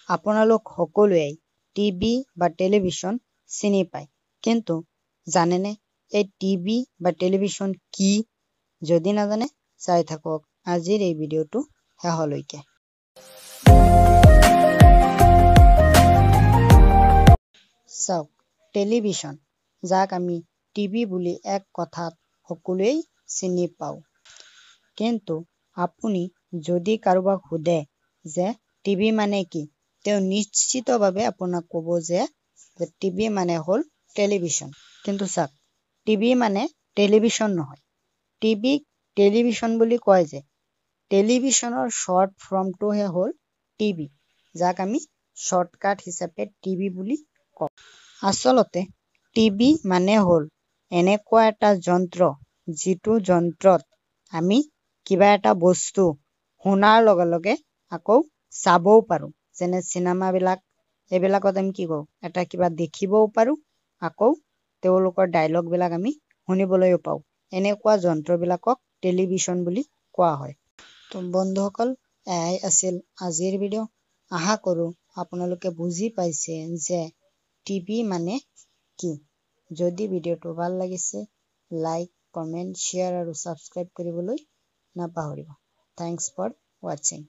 আপোনালোক সকলোৱেই টিভি বা টেলিভিছন চিনি পায়, কিন্তু জানেনে এই টিভি বা টেলিভিছন কি? যদি নাজানে, চাই থাকক আজিৰ এই ভিডিঅ'টো শেষলৈকে। চাওক, টেলিভিছন, যাক আমি টিভি বুলি এক কথাত সকলোৱেই চিনি পাওঁ। কিন্তু আপুনি যদি কাৰোবাক সোধে যে টিভি মানে কি, তেওঁ নিশ্চিতভাৱে আপোনাক ক'ব যে টিভি মানে হ'ল টেলিভিছন। কিন্তু চাওক, টিভি মানে টেলিভিছন নহয়। টিভিক টেলিভিছন বুলি কয় যে টেলিভিছনৰ শ্বৰ্ট ফৰ্মটোহে হ'ল টিভি, যাক আমি শ্বৰ্টকাট হিচাপে টিভি বুলি কওঁ। আচলতে টিভি মানে হ'ল এনেকুৱা এটা যন্ত্ৰ, যিটো যন্ত্ৰত আমি কিবা এটা বস্তু শুনাৰ লগে লগে আকৌ চাবও পাৰোঁ। যেনে চিনেমাবিলাক, এইবিলাকত আমি কি কৰোঁ? এটা কিবা দেখিবও পাৰোঁ, আকৌ তেওঁলোকৰ ডাইলগবিলাক আমি শুনিবলৈও পাওঁ। এনেকুৱা যন্ত্ৰবিলাকক টেলিভিছন বুলি কোৱা হয়। তো বন্ধুসকল, এয়াই আছিল আজিৰ ভিডিঅ'। আশা কৰোঁ আপোনালোকে বুজি পাইছে যে টিভি মানে কি। যদি ভিডিঅ'টো ভাল লাগিছে, লাইক, কমেণ্ট, শ্বেয়াৰ আৰু ছাবস্ক্ৰাইব কৰিবলৈ নাপাহৰিব। Thanks for ৱাচিং।